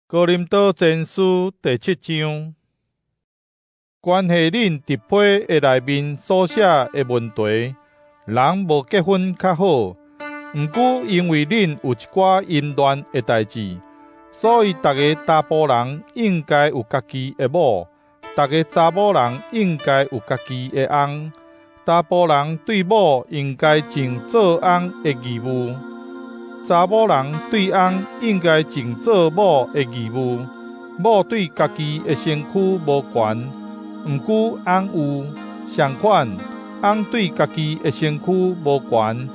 哥林多前書第七章，關係恁佇批的內面所寫的問題，人無結婚較好。毋過因為恁有一寡淫亂的代誌，所以逐个查埔人應該有家己的某，逐个查某人應該有家己的翁。查埔人對某應該盡做翁的義務，查某人對翁應該盡做某的義務。某對家己的身軀無權，毋過翁有；相款，翁對家己的身軀無權，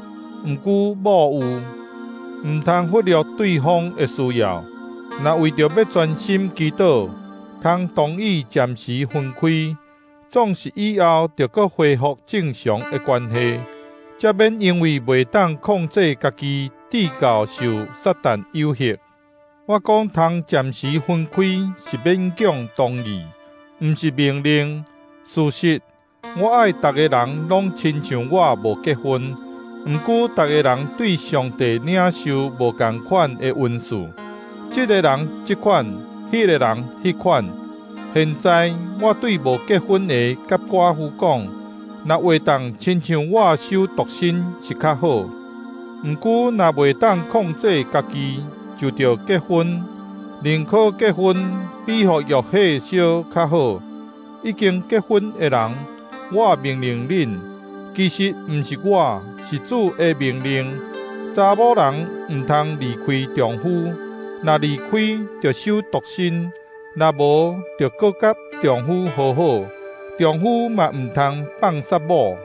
毋過某有。毋通忽略對方的需要。若為著欲專心祈禱，通同意暫時分開，總是以後著閣恢復正常的關係，才免因為袂當控制家己，致到受撒旦誘惑。我講通暫時分開是勉強同意，毋是命令。事實，我愛逐個人攏親像我無結婚，毋過逐個人對上帝領受無仝款的恩賜，這个人這款，彼个人彼款。現在我對無結婚的佮寡婦講，若會當親像我守獨身是較好。毋過若袂當控制家己，就著結婚。寧可結婚，比予欲火燒較好。已經結婚的人，我命令恁，其實毋是我，是主的命令。查某人毋通離開丈夫，若離開，著守獨身；若無，著閣佮丈夫和好。丈夫嘛毋通放殺某。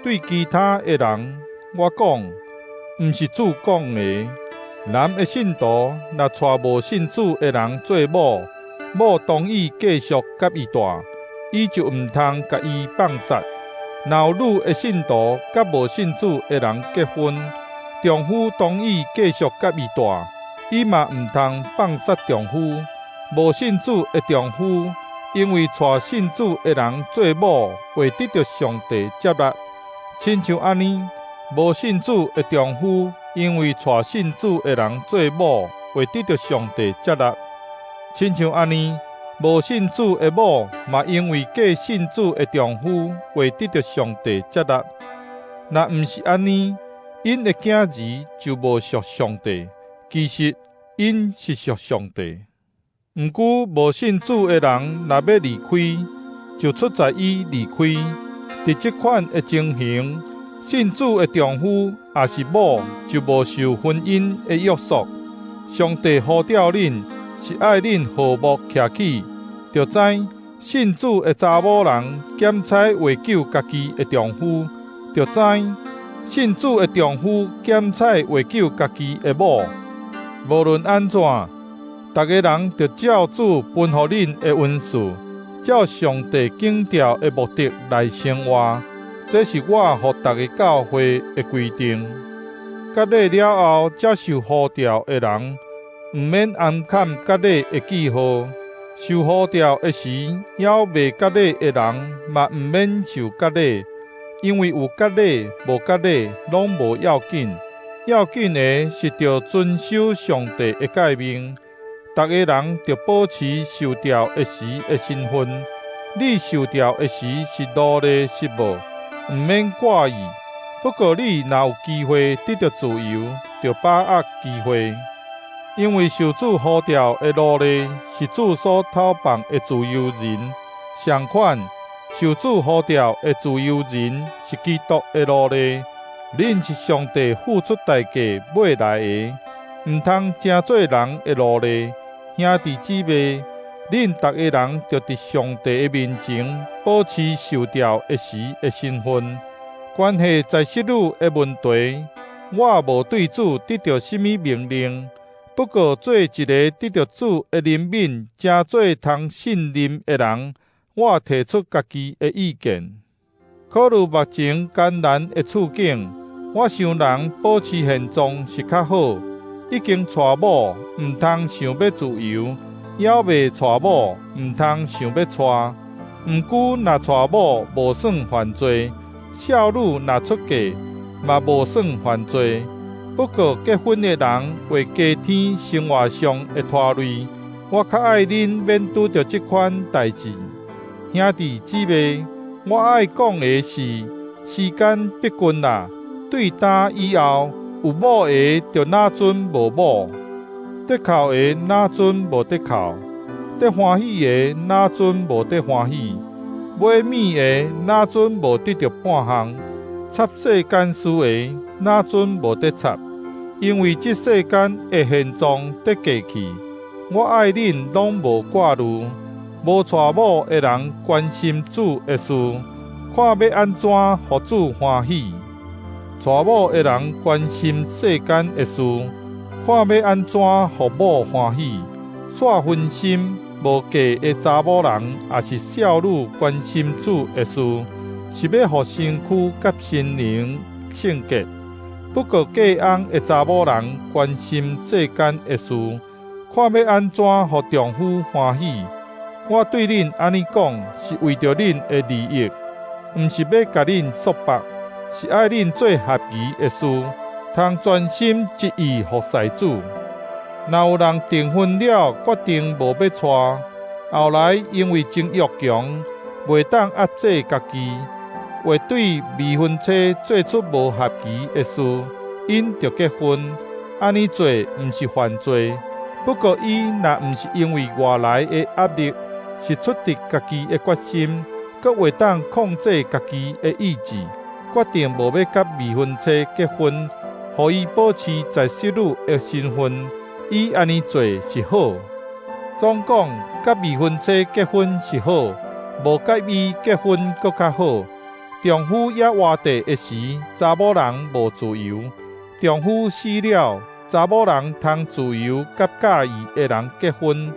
對其他的人，我講，毋是主講的。男的信徒若娶無信主的人做某，某同意繼續佮伊蹛，伊就毋通共伊放殺。若有女的信徒佮無信主的人結婚，丈夫同意繼續佮伊蹛，伊嘛毋通放殺丈夫。無信主的丈夫，因為娶信主的人做某，會得著上帝接納。親像按呢，無信主的丈夫，因為娶信主的人做某，會得著上帝接納。親像按呢，無信主的某嘛，因為嫁信主的丈夫，會得著上帝接納。若毋是按呢，𪜶的囝兒就無屬上帝，其實𪜶是屬上帝。毋過無信主的人若欲離開，就出在伊離開。佇這款的情形，信主的丈夫抑是某就無受婚姻的約束。上帝呼召恁，是愛恁和睦徛起，著知信主的查某人減彩會救家己的丈夫，著知信主的丈夫減彩會救家己的某。無論按怎，逐个人著照主分予恁的恩賜，照上帝揀召的目的來生活。這是我予逐个教會的規定。割禮了後才受呼召的人，毋免暗崁割禮的記號；受呼召的時，猶未割禮的人，嘛毋免受割禮，因為有割禮、無割禮，攏無要緊。要緊的是著遵守上帝的誡命。逐个人著保持受召的時的身份。你受召的時是奴隸是無？毋免掛意。不過你若有機會得著自由，著把握機會。因為受主呼召的奴隸是主所討放的自由人，相款，受主呼召的自由人是基督的奴隸。恁是上帝付出代價買來的，毋通成做人的奴隸。兄弟姊妹，恁逐个人著佇上帝的面前保持受召的時的身份。關係在室女的問題，我無對主得著啥物命令。不過做一个得著主的憐憫，成做通信任的人，我提出家己的意見。考慮目前艱難的處境，我想人保持現狀是較好。已經娶某，毋通想欲自由；猶未娶某，毋通想欲娶。毋過若娶某，無算犯罪；少女若出嫁，嘛無算犯罪。不過結婚的人為加添生活上的拖累，我較愛恁免拄著這款代誌。兄弟姊妹，我愛講的是，時間逼近啦。對今以後，有某的就若準無某，得哭的若準無得哭，得歡喜的若準無得歡喜，買物的若準無得著半項，插世間事的若準無得插，因為這世間的現狀得過去。我愛恁攏無掛慮，無娶某的人關心主的事，看欲按怎予主歡喜；娶某的人關心世間的事，看欲按怎予某歡喜。煞分心無嫁的查某人，抑是少女關心主的事，是欲予身軀佮心靈聖潔。不過嫁翁的查某人關心世間的事，看欲按怎予丈夫歡喜。我對恁按呢講，是為著恁的利益，毋是欲共恁束縛，是愛恁做合宜的事，通專心一意服侍主。若有人訂婚了，決定無欲娶，後來因為情欲強，袂當壓制家己，會對未婚妻做出無合宜的事，𪜶就結婚，按呢做毋是犯罪。不過伊若毋是因為外來的壓力，是出佇家己的決心，閣會當控制家己的意志，決定無欲佮未婚妻結婚，予伊保持在室女的身份，伊按呢做是好。總講，佮未婚妻結婚是好，無佮伊結婚閣較好。丈夫猶活著的時，查某人無自由；丈夫死了，查某人通自由佮佮意的人結婚。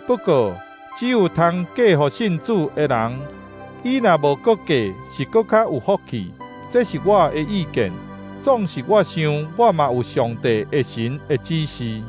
不過，只有通嫁予信主的人。伊若無閣嫁，是閣較有福氣。這是我的意見，總是我想我嘛有上帝的神的指示。